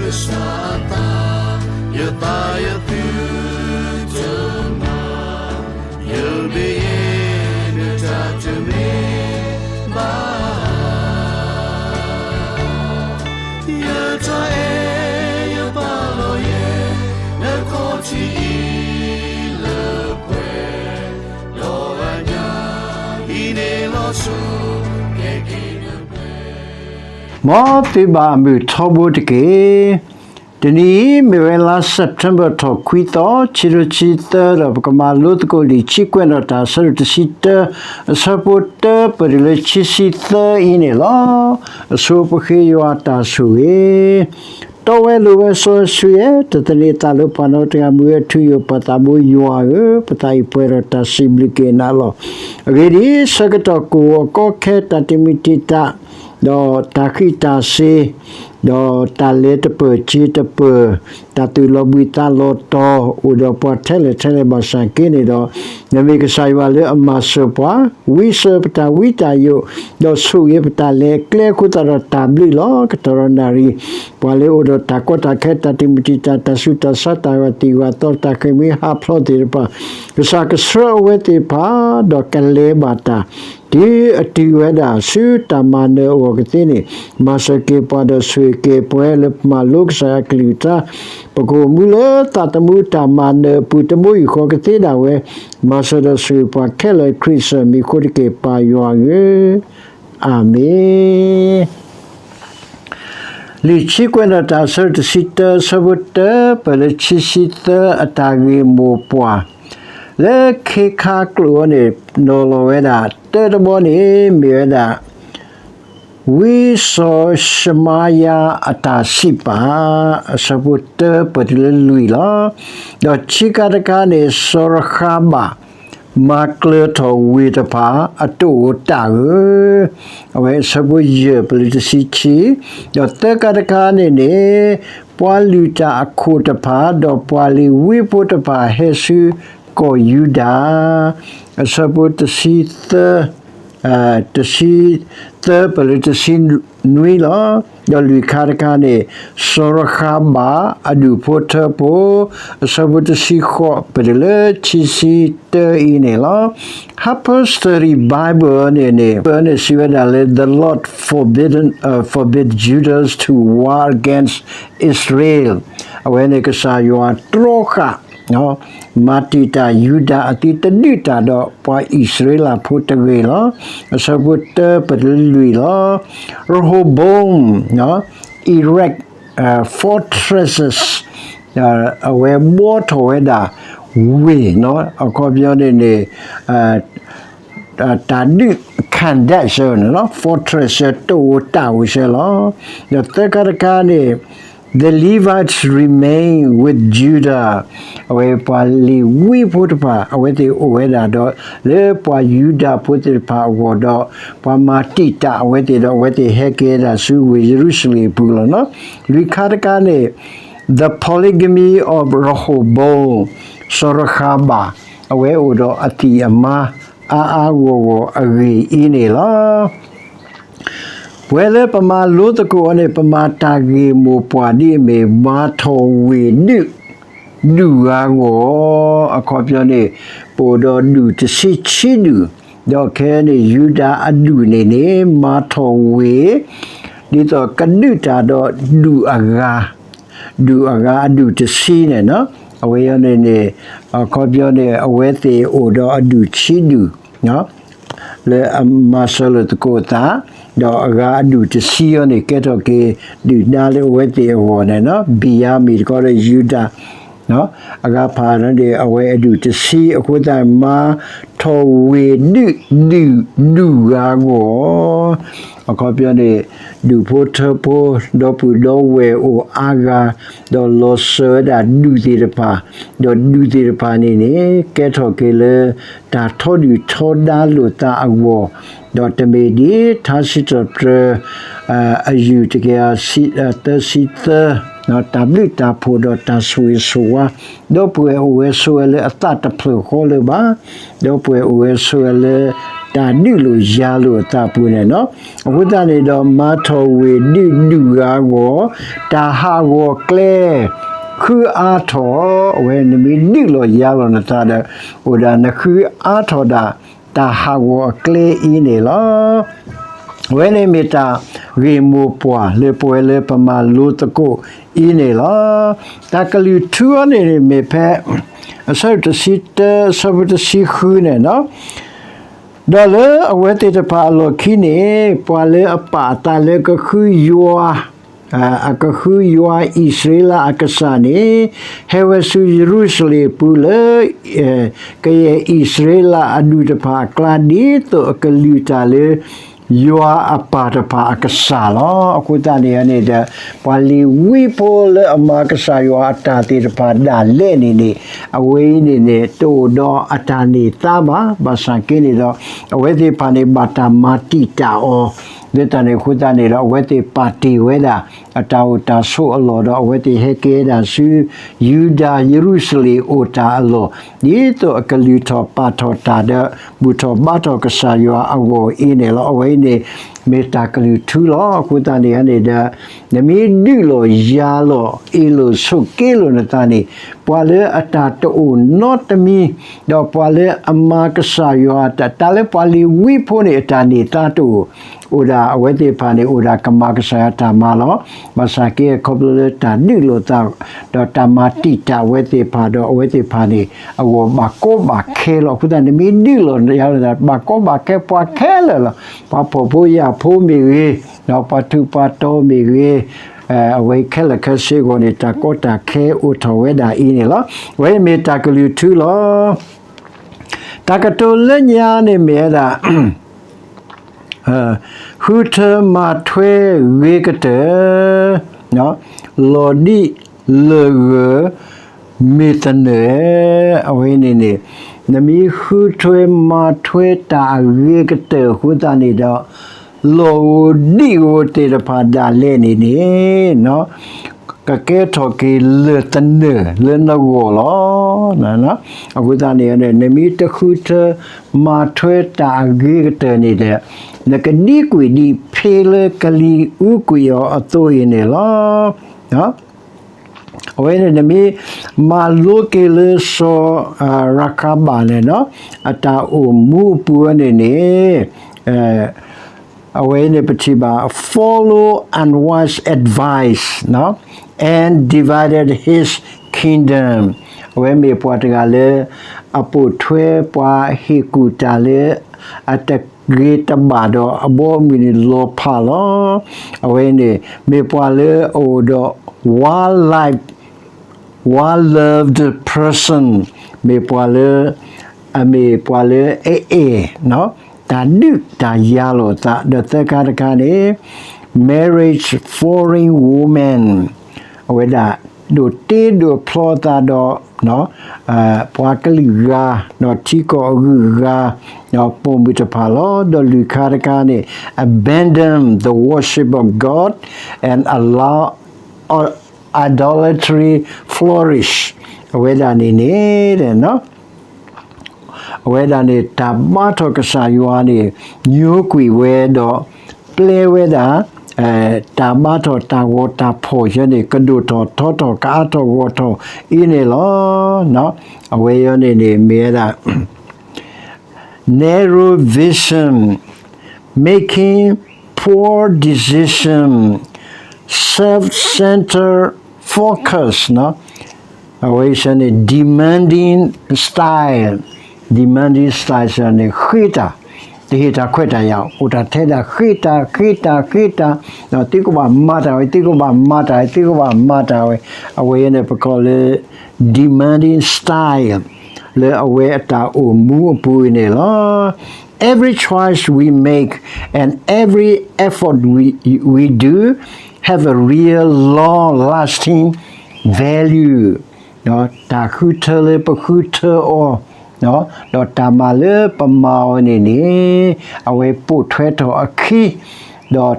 ကစၢ်အသး, ယသးယသုတမၤ, ယမ့ၢ်ယဲနတၢ်တမ့ၢ် ဘၣ်, ယတၢ်အဲၣ်ယပာ်လီၤယဲ နခီၣ်ထံးအံၤလၢပှဲၤ, ဒီးအညၣ်အံၤန့ၣ်လီၤဆိ ကဲက့ၤနပှဲၤ. မ်သုဘၣ်မုာ်ထီဘိတက့ၢ်. တနံၤအံၤ မ့ၢ်ဝဲလါ September ထီၣ်ခွံသီ, ခံကထိခံဆံသၢ ဒီးပကမၤလိသကိးလံာ်ဆံကွဲးနီၣ်တၢ် အဆၢဒိၣ်တဆံတၢ, အဆၢဖိတၢပၢၢ်တုၤလၢခံဆံသၢအံၤန့ၣ်လီၤ. အဆိပဃ့ယွၤတၢ်ဆိၣ်ဂ့ၤ တီဝဲလိၤဝဲစီဝဲဆူယဲၢ်, တသန့ၤသးလၢပှၤနီတဂၤ မုၢ်ဂဲၤထူယိာ် ပှၤသးဘိယွၤဧၢ, ပသးအံၤပှဲၤဒီးတၢ်စံးဘျုးက့ၤနၤလီၤ. အဂ့ၢ်ဒ်အံၤ, ဆၢကတီၢ်ကအိၣ်အကီအခဲ တၢ်တမုာ်တံာ်တာ်, ဒီးတၢ်ဃံးတၢ်စ့ၤ, ဒီးတၢ်လဲၤတပၢၢ်စ့ၤတပၢၢ်, တၢ်သူၣ်လီၤဘှံးသးလီၤတီၤ အိၣ်ဒီးပှၤထဲလဲၣ်ထဲလဲၣ်ဘၣ်ဆၣ်က့န့ၣ်ဒီး, နမ့ၢ်ကစၢ်ယွၤလၢအမၤစၢၤပှၤ, ဝံစၢၤပတၢ်ဝံတၢ်ယိး, ဒီးဆိၣ်ဂ့ၤပတၢ်လဲၤကျဲအဃိသတးဒီးတၢ်ဘျုးလီၤ. ကတီၢ်ဒီးနၣ်ရံၣ်, ပှၤလၢအအိၣ်ဒီးတၢ်ကီတၢ်ခဲ တၢ်တမုာ်တံာ်တာ် တၢ်ဆူးတၢ်ဆါ တၢ်ဂီၤသံၣ်ဂီၤသီ တၢ်ဃ့ၢ်မှံဟးဖျိးသ့ၣ်တဖၣ်, ကစၢ်ကဆှၢအဝဲသ့ၣ်တဖၣ် ဒီးကလဲၤဘၣ်တၢ် တုၤအတုၤဝဲဒၣ်ဆူတၢ်မၤနၢၤအဂီၢ်ကသ့န့ၣ်, မၤစၢၤက့ၤပှၤဒီးဆိၣ်ဂ့ၤက့ၤပှၤလၢပမၤလိကစၢ်ယွၤအကလုၢ်ကထါ, ပကအိၣ်မူလၢသးသမူတၢ်မၤနၢၤအပူၤ တဘိယူၢ်ဃီကသ့ဒၣ်ဝဲ, မၤစၢၤဒီးဆိၣ်ဂ့ၤပှၤခဲလၢာ် ခရံာ်စၢၤမံၤအဃိတက့ၢ် ပၢ်ယွၤဧၢ, အၤမ့ၣ်. လံာ်ဆံကွဲးနီၣ်တၢ် အဆၢဒိၣ်တဆံတၢ အဆၢဖိတၢပၢၢ်လၢခံဆံသၢ အတၢ်ဂ့ၢ်မိၢ်ပှၢ် လၢခ့ခါကျိာ်အံၤန့ၣ် နီၤလီၤဝဲဒၣ် တၢတဘီန့ၣ် မ့ၢ်ဝဲဒၣ် ဝံစီၤၡမါယၤအတၢ်စံးပာ် အဆၢဖိတၢပၢၢ်တုၤလၢလွံၢ်လီၤ. ဒီးခံခါတခါန့ၣ် စီၤရဃၤဘၣ် မၤကျၢၤထီၣ်ဝ့ၢ်တဖၣ် အတအိၣ်တၢ်ဧၢ, အဝဲအဆၢဖိယဲၢ်ပၢၢ်လၢတဆံခံ, ဒီးသၢခါတခါန့ၣ်န့ၣ် ပှၤလုၢ်တၢ်အခိၣ်တဖၣ် ဒီးပှၤလ့ၤဝံဖိတဖၣ်ဟဲဆူကီၢ်ယူဒၤ အဆၢဖိတဆံသၢ, တဆံသၢပၢၢ်လၢတဆံနွံလီၤ. ဒီးလွံၢ်ခါတခါန့ၣ် စီၤရဃၤဘၣ်အဒူၣ်ဖိထၢဖိ အဆၢဖိတဆံဃိးပၢၢ်တုၤလၢခံဆံတၢအံၤန့ၣ်လီၤ. Harper's Study Bible န့ၣ်န့ၣ် ပၢန့ၣ်စံးဝဲဒၣ်လၢ The Lord forbidden, uh, forbid Judah to war against Israel. အဝဲန့ၣ်ကစၢ်ယွၤတြီဃာ် မၤတံာ်တာ်ယူဒၤအသုတဒုးတၢ်ဒီးပှၤအံၣ်စရ့လးဖိတဂ့ၤလီၤ. အဆၢဖိတၢပၢၢ်တုၤလၢလွံၢ်လီၤ. Rehoboam erect, uh, fortresses, အဝဲဘှီထီၣ်ဝဲဒၣ်ဝ့ၢ်, အခီပညီန့ၣ်န့ၣ် တၢ်ဒုး Kadesh န့ၣ်လီၤ, fortress တအိၣ်တၢ်အိၣ်စဲလီၤ. ဒီးသၢခါတခါန့ၣ် The Levites remain with Judah, အဝဲပှၤလ့ၤဝံဖိတဖၣ် အဝဲသ့ၣ်အိၣ်ဝဲဒၣ်ဒီး လၢပှၤယူဒၤဖိသ့ၣ်တဖၣ်အဂီၢ်ဒီး ပှၤမၤတံာ်တာ်အဝဲသ့ၣ်ဒီး အဝဲသ့ၣ်ဟဲက့ၤဝဲဒၣ်ဆူဝ့ၢ်ယရူၤၡလ့ၣ်အပူၤလီၤ. လွံၢ်ခါတခါန့ၣ် The polygamy of Rehoboam, စီၤရဃၤဘၣ် အဝဲအိၣ်ဒီးအသံၣ်အမါ အါအါဂီၢ်ဂီၢ်အဂ့ၢ်အံၤန့ၣ်လီၤ. ပဝဲလၢပမၤလိသကိးအီၤန့ၣ် ပမၤတၢ်ဂ့ၢ်မိၢ်ပှၢ်ဒ်အမ့ၢ် မၤထီၣ်ဝ့ၢ်ဒုး ဒုၣ်ဂၤဂီၢ်, အခီပညီန့ၣ် ပအိၣ်ဒီးဒုၣ်တဆံခံဒုၣ်, ဒီးခဲအံၤန့ၣ် ယူဒၤအဒုၣ်န့ၣ်န့ၣ် မၤထီၣ်ဝ့ၢ် ဒ်သိးကဒုးတၢ်ဒီးဒုၣ်အဂၤ, ဒုၣ်အဂၤအဒုၣ်တဆံန့ၣ်, အဝဲအံၤန့ၣ်န့ၣ် အခီပညီန့ၣ် အဝဲသ့ၣ်အိၣ်ဒီးအဒုၣ်ခံဒုၣ် လၢအမၤစၢၤလိာ်သကိးအသး, ဒီးအဂၤအဒုၣ်တဆံအံၤန့ၣ် ကဲထီၣ်က့ၤဒုၣ်ဒါလၢအဝဲသ့ၣ်အဂီၢ်န့ၣ်, ဘ့ၣ်ယၤမံၣ်တခီဒီးယူဒၤ အဂၤဖးန့ၣ် အဝဲအဒုၣ်တဆံအဃိသတး မၤထီၣ်ဝ့ၢ်ဒုး ဒုၣ် ဒုၣ်ဂၤဂီၢ်, အခီပညီန့ၣ် ဒူၣ်ဖိထၢဖိ ဒီပုၢ်ဒီဝဲၢ်အိၣ်အါဂၤ, ဒီးလီၤစၢၤဝဲဒၣ်ဒူၣ်သ့ၣ်တဖၣ်, ဒီးဒူၣ်သ့ၣ်တဖၣ်န့ၣ်န့ၣ် ကဲထီၣ်က့ၤလၢတၢ်ထီဒုၣ်ထီဒါလိာ်သးအဂီၢ်, ဒီးတမ့ၢ်ဒ်ထါစံးထီၣ်ပတြၢၤ အယူၢ်တကယၤသၢဆံသၢ တၢ်ဘျုးတၢ်ဖှိၣ်ဒီးတၢ်ဆိၣ်ဂ့ၤဆိၣ်ဝါ, ဒီပုၢ်ဝဲၢ်အိၣ်ဝဲဆိးဝဲလၢအသးတဖျၢၣ်ဃီလၢၤဘၣ်, ဒီပုၢ်ဝဲၢ်အိၣ်ဝဲဆိးဝဲလၢ တၢ်ဒုးလိာ်ယၤလိာ်အသးပူၤန့ၣ်လီၤ. အဃိသတးန့ၣ်ဒီး မၤထီၣ်ဝ့ၢ်ဒုးဒုၣ်ဂၤအဂီၢ်, တၢ်ဟးဂီၤကျဲ, ဃုအါထီၣ်, အဝဲနမ့ၢ်ဒုးလိာ်ယၤလိာ်နသးဒီး အိၣ်ဒၣ်နဃုအါထီၣ်ဒၣ် တၢ်ဟးဂီၤအကျဲအံၤန့ၣ်လီၤ. အဝဲန့ၣ်မ့ၢ်တၢ်ဂ့ၢ်မိၢ်ပှၢ်လၢပဝဲလၢပမၤလိသကိးအံၤန့ၣ်လီၤ. တၢ်ကလုၢ်ထူအီၤန့ၣ်န့ၣ်မ့ၢ်ဖဲ အဆၢတဆံတၢ အဆၢဖိတဆံဃုန့ၣ်လီၤ. ဒီးလၢအဝဲသ့ၣ်တဖၣ်အလီၢ်ခံန့ၣ် ပှၤလၢအပာ်အသးလၢကဃုယွၤ အကဃုယွၤအံၣ်စရ့လးအကစၢ်န့ၣ် ဟဲဝဲဆူယရူၤၡလ့ၣ်အပူၤလၢ ကယဲၢ်အံၣ်စရ့လးအဒူၣ်တဖၣ်အကျါ ဒ်သိးအကလုၢ်တၢ်လၢ ယွၤအပၢ်တဖၣ်အကစၢ်လီၤ. အဃိသတးန့ၣ်န့ၣ်ဒီး ပှၤလ့ၤဝံဖိလၢအမၤကစၢ်ယွၤအတၢ်သ့ၣ်တဖၣ်ဒၣ်လဲာ်န့ၣ်န့ၣ် အဝဲအံၤန့ၣ်န့ၣ် တအိၣ်ဒီးအတၢ်န့ၢ်သါဘၣ်. ဘၣ်ဆၣ်က့န့ၣ်ဒီး အဝဲသ့ၣ်တဖၣ်န့ၣ် ဘၣ်တၢ်မၤတံာ်တာ်အီၤ လၢတၢ်န့ၣ်အဃိသတးန့ၣ်ဒီး အဝဲသ့ၣ်ပာ်တ့ၢ်ဝဲဒၣ် အတၢ်အိၣ်တၢ်ဆိးအလီၢ်ဒီး အဝဲသ့ၣ်ဟဲက့ၤဝဲဒၣ်ဆူ ယူဒၤယရူၤၡလ့ၣ်အိၣ်တၢ်အလီၢ် ဒ်သိးအကလုၢ်ထီၣ်ပာ်ထီၣ်တၢ်ဒီး ဘူၣ်ထီၣ်ဘါထီၣ်ကစၢ်ယွၤအဂီၢ်အံၤန့ၣ်လီၤ. အဝဲအံၤန့ၣ် မ့ၢ်တၢ်ကလုၢ်ထူလီၤ. အဃိသတးန့ၣ်န့ၣ်ဒီး နမ့ၢ်ဒုးလိာ်ယၤလိာ် အ့ၣ်လိာ်ဆိးက့လိာ်နသးန့ၣ် ပှၤလၢအတၢ်တအိၣ်နီတမံၤ ဒီးပှၤလၢအမၤကစၢ်ယွၤတၢ် တၢ်လၢပှၤလ့ၤဝံဖိန့ၣ် အတၢ်န့ၢ်သါတအိၣ် အိၣ်ဒၣ်အဝဲသ့ၣ်တဖၣ်န့ၣ် အိၣ်ဒၣ်ကမၤကစၢ်ယွၤတၢ်မၤလီၤ. ဘၣ်ဆၣ်က့ အခီဖျိလၢတၢ်ဒုးလိာ်သး ဒီးတၢ်မၤတံာ်တာ်အဝဲသ့ၣ်တဖၣ်ဒီး အဝဲသ့ၣ်တဖၣ်န့ၣ် အဂီၢ်ဘၣ်ကီဘၣ်ခဲလီၤ. အဃိသတး နမ့ၢ်ဒုးလိာ်ယၤလိာ်သး ဘၣ်ကီဘၣ်ခဲပှၤခဲလၢာ်လီၤ. ပှၤဖှီၣ်ဖိယာ်ဖိမ့ၢ်ဂ့ၤ, ဒီးပှၤထူးပှၤတီၤမ့ၢ်ဂ့ၤ, အဝဲခဲလၢာ်ခဲဆ့အဂီၢ်န့ၣ် တၢ်ကီတၢ်ခဲအိၣ်ထီၣ်ဝဲဒၣ်အံၤန့ၣ်လီၤ. အဝဲမ့ၢ်တၢ်ကလုၢ်ထူလီၤ. တၢ်ကတိၤလၢညါန့ၣ်မ့ၢ်ဝဲဒၣ် ဃုထၢမၤထွဲဂ့ၤကတၢၢ်, လီၤဒံးလၢာ်ဂၢၢ် မ့ၢ်သနၢၣ်, အဝဲန့ၣ်န့ၣ် နမ့ၢ်ဃုထၢမၤထွဲတၢ်အဂ့ၤကတၢၢ်အဃိသတးန့ၣ်ဒီး လီၢ်ဧိၤဒံးဧိၤသ့ၣ်တဖၣ်ဒၣ်လဲာ်န့ၣ်န့ၣ် ကကဲထီၣ်က့ၤလၢာ်သနၢၣ်လၢနဂီၢ်လီၤ. အဃိသတးန့ၣ် နမ့ၢ်တဃုထၢမၤထွဲတၢ်အဂ့ၤကတၢၢ်န့ၣ်ဒီး နကဒံကွံာ်ဒံးဖဲလၢကလံၤအူကွံာ်အီၤအသိးအံၤန့ၣ်လီၤ. အဝဲန့ၣ် နမ့ၢ်မၤလိက့ၤလၢစီၤရၤခါဘၣ်န့ၣ် အတၢ်အိၣ်မူအပူၤန့ၣ်န့ၣ် အဝဲန့ၣ်ပထံၣ်ဘၣ် follow unwise advice and divided his kingdom. အဝဲမ့ၢ်ပှၤတဂၤလၢ အပိာ်ထွဲပှၤဟ့ၣ်ကူၣ်တၢ်လၢ အတဂ့ၤတဘၣ်ဒီးအဘီအမုၢ်န့ၣ်လီၤဖးလီၤ. အဝဲန့ၣ် မ့ၢ်ပှၤလၢအအိၣ်ဒီး wild life, wild loved person မ့ၢ်ပှၤလၢ အမ့ၢ်ပှၤလၢအအဲၣ် တၢ်ဒုးတၢ်ယၤလိာ်သး ဒီးသၢခါတခါန့ၣ် marriage foreign woman အဝဲဒၣ်ဒိးတ့ဒိးဖျီသးဒီး ပှၤကလုာ်ဂၤ ဒီးထံကီၢ်အဂုၤအဂၤ ဒီးပိာ်မုၣ်တဖၣ်လီၤ. ဒီးလွံၢ်ခါတခါန့ၣ် abandon the worship of God and allow idolatry flourish အဝဲဒၣ်န့ၣ်န့ၣ် အဝဲဒၣ်န့ၣ် တၢ်ဘါထီၣ်ကစၢ်ယွၤန့ၣ် ညိကွံာ်ဝဲဒီး ပျဲဝဲဒၣ် တၢ်ဘါထီၣ်တၢ်ဂီၤတၢ်ဖီၣ်ယဲန့ၣ် ကဒိၣ်ထီၣ်ထီထီၣ် ကအါထီၣ်ဂီၢ်ထီၣ်အံၤန့ၣ်လီၤ. အဝဲယဲန့ၣ်န့ၣ် မ့ၢ်ဝဲဒၣ် narrow vision, making poor decision, self-centered focus အဝဲဆၢန့ၣ် demanding style, demanding style ဆၢန့ၣ် ဃ့တၢ်, တဟ့ၣ်တၢ်ခွဲးတၢ်ယာ် အိၣ်တၢ်ထဲဒၣ်ဃ့တၢ် ဃ့တၢ် ဃ့တၢ်, သုကဘၣ်မၤတၢ်ဝဲ သုကဘၣ်မၤတၢ်ဝဲ သုကဘၣ်မၤတၢ်ဝဲ အဝဲန့ၣ်ပကိးလၢ demanding style လၢအဝဲအတၢ်အိၣ်မူအပူၤအံၤန့ၣ်လီၤ. Every choice we make and every effort we, we do have a real long lasting value. တၢ်ဃုထၢလၢပဃုထၢအီၤ ဒီးတၢ်မၤလၢပမၤအီၤန့ၣ်န့ၣ် အဝဲပိာ်ထွဲထီၣ်အခံ ဒီးတၢ်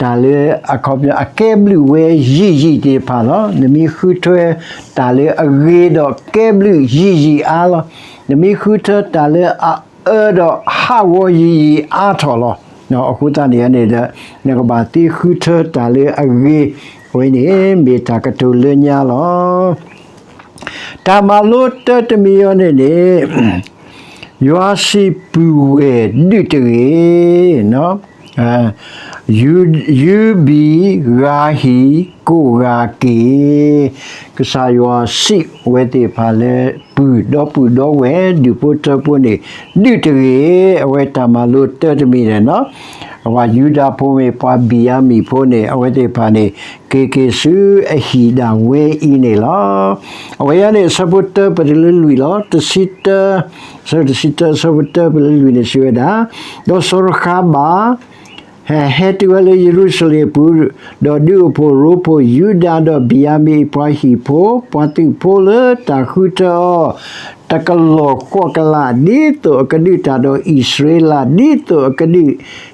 တၢ်လၢအခီပညီအကဲဘျုးဝဲယံာ်ယံာ်သ့ၣ်တဖၣ်လီၤ. နမ့ၢ်ဃုထၢတၢ်လၢအဂ့ၤဒီးကဲဘျုးယံာ်ယံာ်အါလီၤ. နမ့ၢ်ဃုထၢတၢ်လၢအ အၢဒီးဟးဂီၤယံာ်ယံာ်အါထီၣ်လီၤ. အဃိသတးန့ၣ်န့ၣ်ဒီး နကဘၣ်သ့ဃုထၢတၢ်လၢအဂ့ၤ, အဝဲန့ၣ်မ့ၢ်တၢ်ကတိၤလၢညါလီၤ. တၢ်မၤလိတၢတမံၤအံၤန့ၣ်န့ၣ် ယွၤစံးပုၢ်ဝဲၢ်ဒုးတဂ့ၤ, ယူၤဘံၣ်ဂၤဟံၣ်ကိးဂၤက့ၤ, ကစၢ်ယွၤစံးဝဲသ့ၣ်တဖၣ်လၢ ပုၢ်ဒီပုၢ်ဒီဝဲၢ် ဒူၣ်ဖိထၢဖိန့ၣ် ဒုးတဂ့ၤ, အဝဲတၢ်မၤလိတၢတမံၤန့ၣ်လီၤ. အဝဲယူဒၤဖိမ့ၢ်ပှၤဘံၣ်ယၤမံၣ်ဖိန့ၣ် အဝဲသ့ၣ်တဖၣ်န့ၣ် က့ၤက့ၤဆူအဟံၣ်ဒၣ်ဝဲအံၤန့ၣ်လီၤ. အဝဲအံၤန့ၣ် အဆၢဖိတၢပတလၢလွံၢ်လီၤ. တဆံတၢ, အဆၢဖိတၢ အဆၢဖိတၢပတလၢလွံၢ်န့ၣ် စံးဝဲဒၣ်, ဒီးစီၤရဃၤဘၣ် ဟဲတုၤဝဲလၢယရူၤၡလ့ၣ်အပူၤ, ဒီးဒုးအိၣ်ဖှိၣ်ရိဖှိၣ်ယူဒၤဒီးဘံၣ်ယၤမံၣ်အပှၤဟံၣ်ဖိ, ပှၤသုးဖိလၢတၢ်ဃုထၢအီၤ တကလီၢ်ဃိးကလး, ဒ်သိးအကဒုးတၢ်ဒီးအံၣ်စရ့လး, ဒ်သိးအကဒုး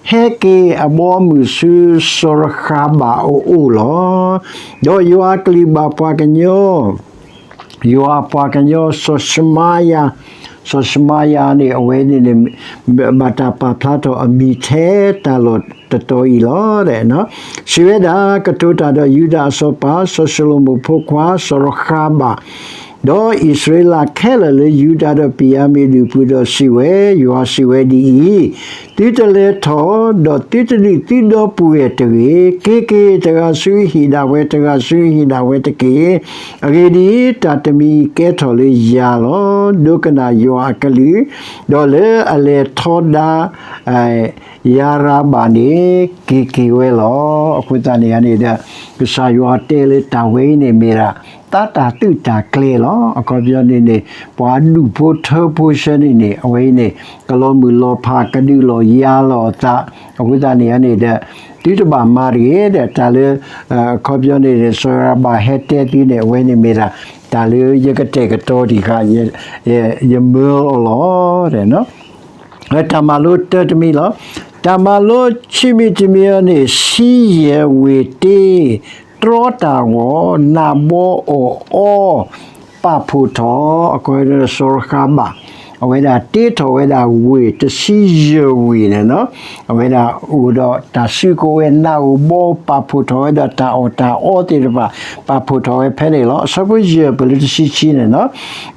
ဟဲက့ၤအဘီအမုၢ်ဆူစီၤရဃၤဘၣ်အအိၣ်လီၤ. ဒီးယွၤကလုၢ်ဘၣ်ပှၤကညီ ယွၤအပှၤကညီစီၤၡမၤယၤ, စီၤၡမၤယၤန့ၣ် အဝဲန့ၣ်န့ၣ် ဘၣ်တၢ်ပာ်ဖျါထီၣ်အမံၤထဲတၢ်လီၢ်တတီၤအံၤလီၤ. စံးဝဲဒၣ်, ကတိၤတၢ်ဒီးယူဒၤအစီၤပၤ စီၤၡလိၤမိၣ်ဖိခွါ စီၤရဃၤဘၣ်, ဒီးအံၣ်စရ့လးခဲလၢာ်လၢယူဒၤဒီးဘံၣ်ယၤမံၣ်အဒူၣ်အပူၤဒီးစံးဝဲ, ယွၤစံးဝဲဒ်အံၤ, သုတလဲၤထီၣ်, ဒီးသုတဒုးသုဒီပုၢ်ဝဲၢ်တဂ့ၤ, က့ၤက့ၤတဂၤဆူအဟံၣ်ဒၣ်ဝဲ, တဂၤဆူအဟံၣ်ဒၣ်ဝဲတက့ၢ်. အဂ့ၢ်ဒ်အံၤ, တၢ်တမံၤအံၤကဲထီၣ်လၢယၤလီၤ. ဒိကနၣ်ယွၤအကလုၢ်, ဒီးလၢအလဲၤထီဒါ ယၤရၤဘၣ်န့ၣ် က့ၤက့ၤဝဲလီၤ. အဃိသတးန့ၣ်န့ၣ်ဒီး ကစၢ်ယွၤတဲလၢတၢ်ဝဲအံၤန့ၣ်မ့ၢ်ဒၣ် သးတၢ်သုးတၢ်ကျဲၤလီၤ. အခီပညီန့ၣ်န့ၣ် ပှၤဒူၣ်ဖိထၢဖိဆၢန့ၣ်န့ၣ် အဝဲအံၤန့ၣ် ကလီၤမုၢ်လီၤဖး ကဒုးလီၤယၤလီၤအသး, အဃိသတးန့ၣ်န့ၣ်ဒီး သုတဘၣ်မၤတဂ့ၤဒီး တၢ်လၢ အခီပညီန့ၣ်န့ၣ် စီၤရၤဘၣ်ဟဲတဲသုန့ၣ် အဝဲန့ၣ်မ့ၢ်ဒၣ် တၢ်လၢယကတဲာ်ကတီၤတံၢ်ဃာ် ယမၢအီၤလီၤ. တၢ်မၤလိတၢတမံၤလီၤ. တၢ်မၤလိဆံးမံၤတမံၤအံၤန့ၣ် ဆံယဲၢ်ဝ့ၢ်တ့ တြီတၢ်ဂီၤ နးဘီအီၣ်အီ ပာ်ဖှိၣ်ထီၣ် အခီပညီ စီၤရဃၤဘၣ် အဝဲဒၣ်တ့ထီၣ်ဝဲဒၣ်ဝ့ၢ်တဆံယဲၢ်ဝ့ၢ်န့ၣ်လီၤ. အဝဲဒၣ်အိၣ်ဒီးတၢ်စုကဝဲၤ နးအိၣ်ဘီ ပာ်ဖှိၣ်ထီၣ်ဝဲဒီးတၢ်အီၣ်တၢ်အီသ့ၣ်တဖၣ် ပာ်ဖှိၣ်ထီၣ်ဝဲဖဲန့ၣ်လီၤ. အဆၢဖိယဲၢ်ပလၢတဆံခံန့ၣ်လီၤ.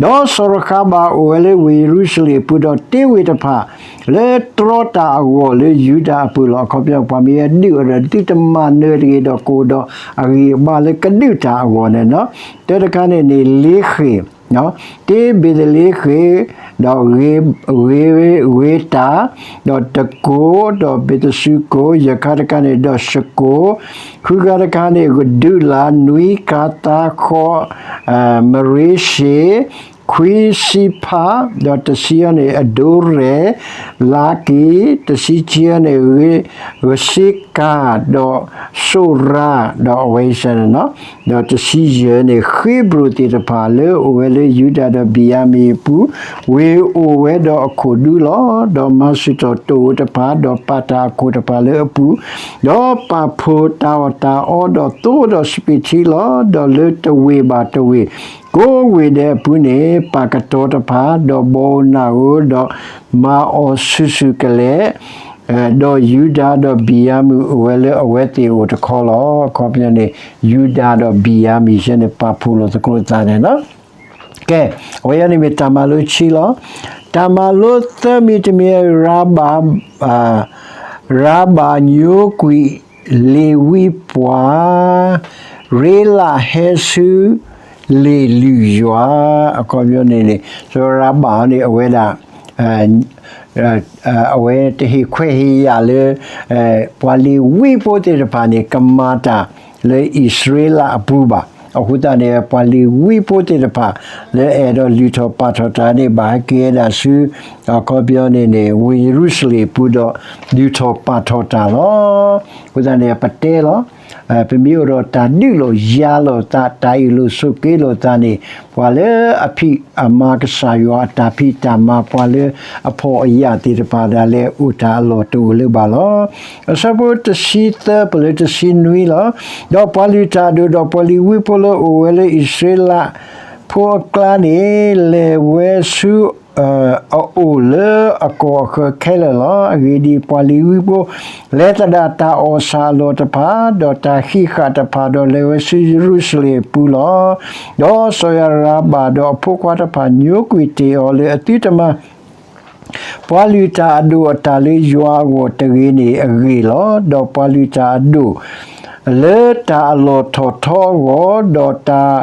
ဒီးစီၤရဃၤဘၣ်အိၣ်ဝဲလၢဝ့ၢ်ယရူၤၡလ့ၣ်အပူၤ ဒီးတ့ဝ့ၢ်တဖၣ် လၢတြီတၢ်အဂီၢ်လၢယူဒၤအပူၤလီၤ. အခီပညီ ပှၤမ့ၢ်ဟဲဒုးအီၤဒီး သုတမၤနၢၤတဂ့ၤဒီး ကအိၣ်ဒီးအဂံၢ်အဘါလၢကဒုးတၢ်အဂီၢ်န့ၣ်လီၤ. တၢတခါန့ၣ်န့ၣ် လ့ဃ့ၢ် တ့ဘ့းသလ့ဃ့ၢ် ဒီး ဂ့ၤတၢ် ဒီးတကိး ဒီးဘ့းသစူကိၣ်, ယဲၢ်ခါတခါန့ၣ် ဒီးၡကိၣ်, ဃုခါတခါန့ၣ် ဒူလၢ်, နွံ ကၤသါ, ဃိး မရ့ရှ့ၣ်, ခွံ စံဖါ, ဒီးတဆံအံၤန့ၣ် အဒိရဲၣ်, လါကံ, တဆံခံအံၤန့ၣ် ဂစ့ကၤ, ဒီးစိရၤ, ဒီးအဝဲစ့ၢ်န့ၣ်လီၤ. ဒီးတဆံယဲၢ်န့ၣ် ဃ့ဘြိၣ်သ့ၣ်တဖၣ်လၢအိၣ်ဝဲလၢယူဒၤဒီးဘံၣ်ယၤမံၣ်အပူၤ, ဝ့ၢ်အိၣ်ဝဲဒီးအခိၣ်ဒူလီၤ. ဒီးမၤဆူၣ်ထီၣ်တိၣ်ဧိၤတဖၣ်, ဒီးပာ်တၢ်အခိၣ်တဖၣ်လၢအပူၤ, ဒီးပာ်ဖှိၣ်တၢ်အီၣ်တၢ်အီ, ဒီးသိဒီးစပံးထံလီၤ. ဒီးလၢတဝ့ၢ်ဘၣ်တဝ့ၢ် ကိးဝ့ၢ်ဒဲးအပူၤန့ၣ် ပာ်ကတီၤတဖၣ်, ဒီးဘီဧိၤနၢ်ဧိၤ, ဒီးမၤအီၤဆူၣ်ဆူၣ်ကလဲာ်, ဒီးယူဒၤဒီးဘံၣ်ယၤမံၣ်အိၣ်ဝဲလၢအဝဲသ့ၣ်အိၣ်တခီလီၤ. အခီပညီန့ၣ် ယူဒၤဒီးဘံၣ်ယၤမံၣ်စ့ၢ်န့ၣ် ပာ်ဖှိၣ်လိာ်သကိးသးန့ၣ်လီၤ. ကဲ, အဝဲအံၤန့ၣ်မ့ၢ်တၢ်မၤလိခံလီၤ. တၢ်မၤလိသၢမံၤတမံၤ, ရၤဘၣ်, ရၤဘၣ်ညိကွံာ်လ့ၤဝံပှၤ, ရ့လးဟဲဆူလ့ၣ်လုၢ်ယွၤ, အခီပညီန့ၣ်န့ၣ် စီၤရၤဘၣ်န့ၣ် အဝဲဒၣ် အဝဲတဟ့ၣ်ခွဲးဟ့ၣ်ယာ်လၢ ပှၤလ့ၤဝံဖိသ့ၣ်တဖၣ်န့ၣ် ကမၤတၢ်လၢအံၣ်စရ့လးအပူၤဘၣ်. အဃိသတးန့ၣ် ပှၤလ့ၤဝံဖိသ့ၣ်တဖၣ် လၢအဲၣ်ဒိးလုၢ်ထီၣ်ပာ်ထီၣ်တၢ်န့ၣ် ဘၣ်ဟဲက့ၤဝဲဒၣ်ဆူ အခီပညီန့ၣ်န့ၣ် ဝ့ၢ်ယရူၤၡလ့ၣ်အပူၤဒီး လုၢ်ထီၣ်ပာ်ထီၣ်တၢ်လီၤ. အဃိသတးန့ၣ် ပတဲလီၤ ပမ့ၢ်အိၣ်ဒီးတၢ်ဒုးလိာ်ယၤလိာ်သး တၢ်အ့ၣ်လိာ်ဆိးက့လိာ်သးန့ၣ် ပှၤလၢအဖံးအမၤကစၢ်ယွၤအတၢ်ဖံးတၢ်မၤ ပှၤလၢအဖှီၣ်အယာ်သ့ၣ်တဖၣ်ဒၣ်လဲာ် အိၣ်တၢ်အလီၢ်တအိၣ်လၢၤဘၣ်လီၤ. အဆၢဖိတဆံသၢပလၢတဆံနွံလီၤ. ဒီးပှၤလုၢ်တၢ်အဒိၣ်ဒီးပှၤလ့ၤဝံဖိလၢအိၣ်ဝဲလၢအံၣ်စရ့လးဖိအကျါန့ၣ် လဲၤဝဲဆူ အအိၣ်လၢအကီၢ်အဃၢၤခဲလၢာ်လီၤ. အဂ့ၢ်ဒ်အံၤ, ပှၤလ့ၤဝံဖိ လဲၤသဒၣ်တၢ်အီၣ်ဆၣ်အလီၢ်တဖၣ်, ဒီးတၢ်ဟံးဃာ်တဖၣ်, ဒီးလဲၤဝဲဆူယရူၤၡလ့ၣ်အပူၤလီၤ. ဒီးစီၤယၤရဘၣ်ဒီးအဖိခွါတဖၣ် ညိကွံာ်တ့ၢ်အီၤလၢအသုတမၤ ပှၤလုၢ်တၢ်အဒိၣ်အတၢ်လၢယွၤအဂီၢ်တဂ့ၤန့ၣ်အဂ့ၢ်လီၤ. ဒီးပှၤလုၢ်တၢ်အဒိၣ် လၢတၢ်အလီၢ်ထီၣ်ထီအဂီၢ်, ဒီးတၢ်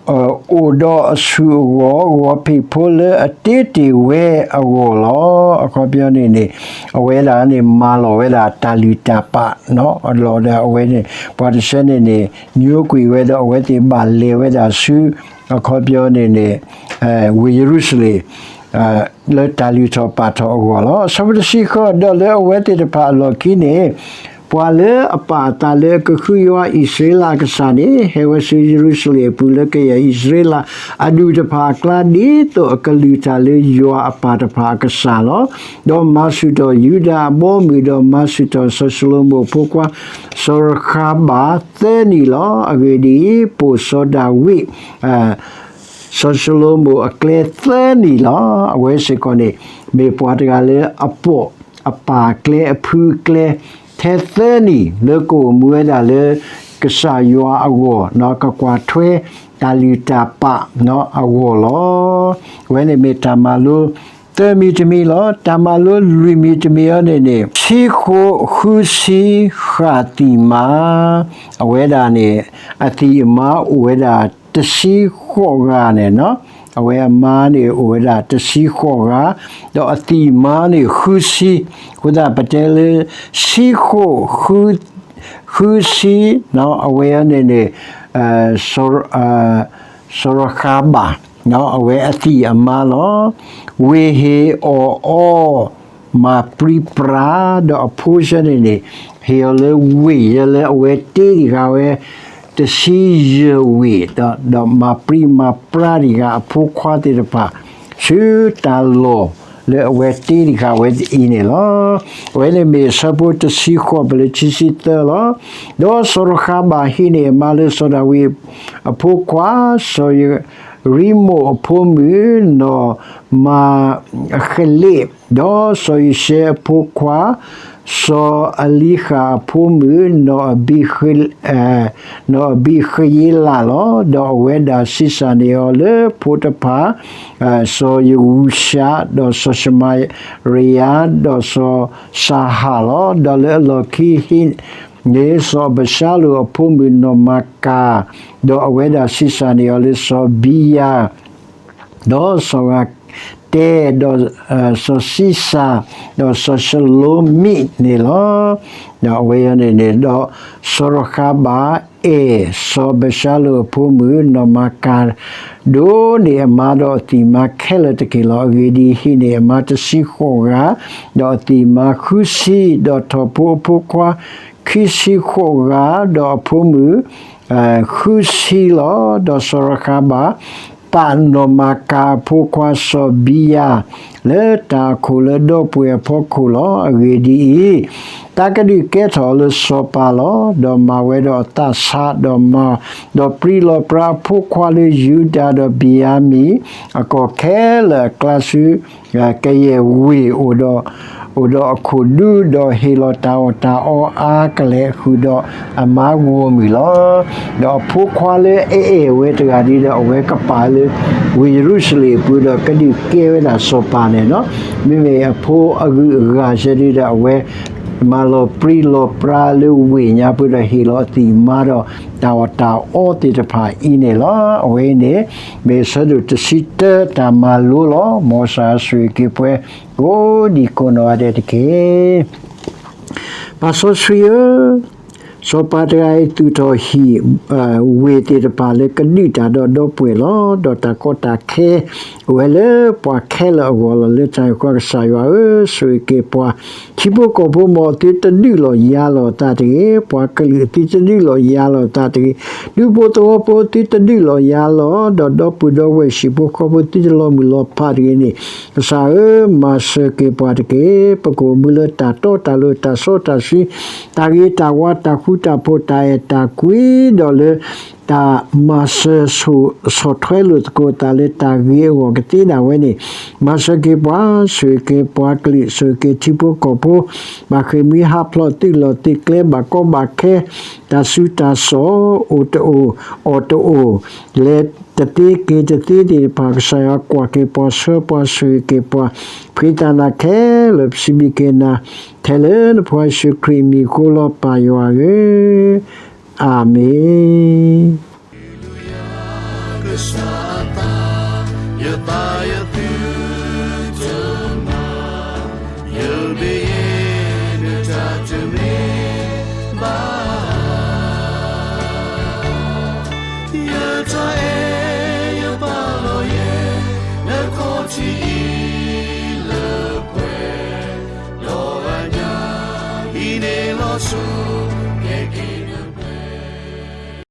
အိၣ်ဒီးအဆူၣ်အဂီၢ်, ဂီၤဖံးဖိလၢအတ့တ့ၢ်ဝဲအဂီၢ်လီၤ. အခီပညီန့ၣ်န့ၣ် အဝဲဒၣ်န့ၣ် မၤလီၤဝဲဒၣ်တၢ်လုၢ်တၢ်ပာ်လီၤဒီး အဝဲန့ၣ် ပှၤတဆၢန့ၣ်န့ၣ် ညိကွံာ်ဝဲဒီး အဝဲသ့ၣ်ဘၣ်လဲၤဝဲဒၣ်ဆူ အခီပညီန့ၣ်န့ၣ် ဝ့ၢ်ယရူၤၡလ့ၣ် လၢတၢ်လုၢ်ထီၣ်ပာ်ထီၣ်အဂီၢ်လီၤ. အဆၢဖိတဆံဃု, ဒီးလၢအဝဲသ့ၣ်တဖၣ်အလီၢ်ခံန့ၣ် ပှၤလၢအပာ်အသးလၢအကဃုယွၤအံၣ်စရ့လးအကစၢ်န့ၣ် ဟဲဝဲဆူယရူၤၡလ့ၣ်အပူၤ လၢကယဲၢ်အံၣ်စရ့လးအဒူၣ်တဖၣ်အကျါ ဒ်သိးအကလုၢ်တၢ်လၢယွၤအပၢ်တဖၣ်အကစၢ်လီၤ. ဒီးမၤဆူၣ်ထီၣ်ယူဒၤအဘီအမုၢ်, ဒီးမၤဆူၣ်ထီၣ်စီၤၡလိၤမိၣ်အဖိခွါ စီၤရဃၤဘၣ်သၢနံၣ်လီၤ. အဂ့ၢ်ဒ်အံၤ, ပိာ်စီၤဒၤဝံး စီၤၡလိၤမိၣ်အကျဲသၢနံၣ်လီၤ. အဝဲစ့ၢ်ကီးန့ၣ် မ့ၢ်ပှၤတဂၤလၢအပိာ်အပၢ်အကျဲ အဖုအကျဲ ထဲသၢနံၣ် လၢကအိၣ်မူဝဲဒၣ်လၢ ကစၢ်ယွၤအဂီၢ် ကကွၢ်ထွဲတၢ်လုၢ်တၢ်ပာ်အဂီၢ်လီၤ. အဝဲန့ၣ်မ့ၢ်တၢ်မၤလိ သၢမံၤတမံၤလီၤ. တၢ်မၤလိလွံၢ်မံၤတမံၤအံၤန့ၣ်န့ၣ် ဆံဃိးဃုဆံဃၣ်သံၣ်မါ, အဝဲဒၣ်န့ၣ် အသံၣ်အမါအိၣ်ဝဲဒၣ်တဆံဃိးဂၤန့ၣ်, အဝဲအမါန့ၣ်အိၣ်ဝဲဒၣ်တဆံဃိးဂၤ, ဒီးအသံၣ်မါန့ၣ်ဃုဆံ, အဃိသတးပတဲလၢ ဆံဃိးဃုဆံ, အဝဲန့ၣ်န့ၣ် စီၤရဃၤဘၣ် အဝဲအသံၣ်အမါလီၤ. ဝ့ၢ်ဟ့ၣ်အီၣ်အီ မၤပြံပြါ, ဒီးအဖိဆၢန့ၣ်န့ၣ် ဟ့ၣ်အီၤလၢဝ့ၢ်ယဲလၢအဝဲတ့တံာ်ဃာ်ဝဲ တဆံယဲၢ်ဝ့ၢ်, ဒီးမၤပြံမၤပြါတံာ်ဃာ်အဖိခွါသ့ၣ်တဖၣ် ဆူတၢ်လီၢ်လၢအဝဲတ့တံာ်ဃာ်ဝဲအံၤန့ၣ်လီၤ. အဝဲန့ၣ်မ့ၢ်အဆၢဖိတဆံဃိး ပလၢခံဆံသၢလီၤ. ဒီးစီၤရဃၤဘၣ်ဟံးန့ၢ်အမါလၢစီၤဒၤဝံးအဖိခွါ စီၤယရံမိၣ်အဖိမုၣ် နီၢ်မၤဃလ့း, ဒီးစီၤယံၡဲအဖိခွါ စီၤအလံဃၣ်အဖိမုၣ် နီၢ်အဘံဃ နီၢ်အဘံဃယ့လးလီၤ. ဒီးအဝဲဒၣ်ဆံးစၢ်န့ၢ်အီၤလၢဖိတဖၣ်, စီၤယဂူၡး, ဒီးစီၤၡမၤရယၤ, ဒီးစီၤစၤဟၣ်လီၤ. ဒီးလၢအလီၢ်ခံဟံးန့ၢ်စီၤအဘၡါလိၣ်အဖိမုၣ်နီၢ်မၤကၤ, ဒီးအဝဲဒၣ်ဆံးစၢ်န့ၢ်အီၤလၢစီၤဘံယၤ ဒီးစီၤဂၤတဲ, ဒီးစီၤစံစၤ, ဒီးစီၤၡလိမံန့ၣ်လီၤ. ဒီးအဝဲန့ၣ်န့ၣ် ဒီးစီၤရဃၤဘၣ်အဲၣ်စီၤအဘၡါလိၣ်အဖိမုၣ်နီၢ်မၤကၤ ဒိးန့ၢ်အမါဒီးအသံၣ်မါခဲလၢာ်တက့ၢ်လီၤ. အဂ့ၢ်ဒ်အံၤ, ဟံးန့ၢ်အမါတဆံဃိးဂၤ, ဒီးအသံၣ်မါဃုဆံ, ဒီးထီၣ်ဖိအဖိခွါ ခံဆံဃိးဂၤ, ဒီးအဖိမုၣ် ဃုဆံလီၤ. ဒီးစီၤရဃၤဘၣ် ပာ်နီၢ်မၤကၤအဖိခွါစီၤဘံယၤ လၢတၢ်အခိၣ်လၢဒီပုၢ်ဝဲၢ်အဖီခိၣ်လီၤ. အဂ့ၢ်ဒ်အံၤ, တၢ်ကဒုးကဲထီၣ်အီၤလၢစီၤပၤလီၤ. ဒီးမၤဝဲဒီးအသးဆး, ဒီးမၤ, ဒီးပြံလီၤပြါအဖိခွါလၢယူဒၤဒီးဘ့ၣ်ယၤမံၣ် အကီၢ်ခဲလၢာ်အကျါဆူ ကယဲၢ်ဝ့ၢ် အိၣ်ဒီးအခိၣ်ဒူ, ဒီးဟ့ၣ်လီၤတၢ်အီၣ်တၢ်အီအါကလဲာ် ဃုာ်ဒီးအမါဂီၢ်မုၢ်လီၤ. ဒီးအဖိခွါလၢအအဲၣ်ဝဲတဂၤဒီး အဝဲကပာ်လၢ ဝ့ၢ်ယရူၤၡလ့ၣ်အပူၤ ဒီးကဒုးကဲဝဲဒၣ်စီၤပၤန့ၣ်လီၤ. မ့မ့ၢ်အဖိအဂုၤအဂၤဆၢဒီး အဝဲမၤလီၤပြံလီၤပြါလၢဝ့ၢ်ညါပူၤ ဒီးဟ့ၣ်လီၤအသံၣ်အမါဒီးတၢ်အီၣ်တၢ်အီသ့ၣ်တဖၣ်အံၤန့ၣ်လီၤ. အဝဲအံၤန့ၣ် မ့ၢ်အဆၢဒိၣ်တဆံတၢတၢ်မၤလိလီၤ. မ်ကစၢ်ဆိၣ်ဂ့ၤက့ၤပှၤ ကိးဒံကိးနီၢ်ဂၤဒဲးတက့ၢ်. ပၢ်စီဆှံဧၢ, စီၤပၤတဂၤအံၤသူၣ်ထီၣ်ဟံၣ်ဝ့ၢ်သ့ၣ်တဖၣ်လၢကဒုးတၢ်ဒီးဒီပုၢ်ဝဲၢ်လီၤ. ဒီးတၢ်ကီတၢ်ခဲအိၣ်ဝဲလၢပှၤခဲလၢာ်အဂီၢ်လီၤ. လၢတၢ်အံၤအဃိ ကစၢ်ယွၤဧၢ, ဆိၣ်ဂ့ၤက့ၤပှၤ ထံဖိကီၢ်ဖိ မ်အသုတဒုးလီၤယၤလီၤအသးတဂ့ၤ. ပှၤကလုာ်အသုတဒုးလီၤယၤလီၤအသးတဂ့ၤ. ဒူဖိသဝီဖိသုတဒုးလီၤယၤလီၤ, ဒီးဒီပုၢ်ဒီဝဲၢ်ဟံၣ်ဖိဃီဖိသုတလီၤမုၢ်လီၤဖးတဂ့ၤန့ၣ်, ကစၢ်ဧၢ, မၤစၢၤက့ၤပှၤတက့ၢ်. ပကအိၣ်မူလၢတၢ်တီတၢ်လိၤ တၢ်စီတၢ်ဆှံ တၢ်ဂ့ၤတၢ်ဝါ တၢ်ဃူ တၢ်ဃူတၢ်ဖိး တၢ်အဲၣ်တၢ်ကွံ ဒီးလၢ တၢ်မၤစၢၤဆိၣ်ဆီၣ်ထွဲလိာ်သကိးသးလၢတၢ်ဂ့ၤအဂီၢ်ကသ့ဒၣ်ဝဲန့ၣ်, မၤစၢၤက့ၤပှၤ, ဆိၣ်ဂ့ၤက့ၤပှၤကလုာ်, ဆိၣ်ဂ့ၤက့ၤထံဖိကီၢ်ဖိ, ဘၣ်ဃ့ၢ်မှံဟးဖျိး သုးလီၢ်သုးကျဲ ဘၣ်ကီဘၣ်ခဲ, တၢ်စူၤတၢ်စိၢ် အိၣ်တအိၣ်, အီၣ်တအိၣ်, လဲၤတသ့က့ၤတသ့သ့ၣ်တဖၣ် ကစၢ်ယွၤကွၢ်က့ၤပှၤ ဆှၢပှၤ ဆိၣ်ဂ့ၤက့ၤပှၤ, ဖှံသးနၤခဲလၢာ် ပစံးဘျုးက့ၤနၤ ထဲလၢနဖိယ့ၣ်ၡူးခရံာ်အမံၤ ဃိလီၤပၢ်ယွၤဧၢ, အၤမ့ၣ်.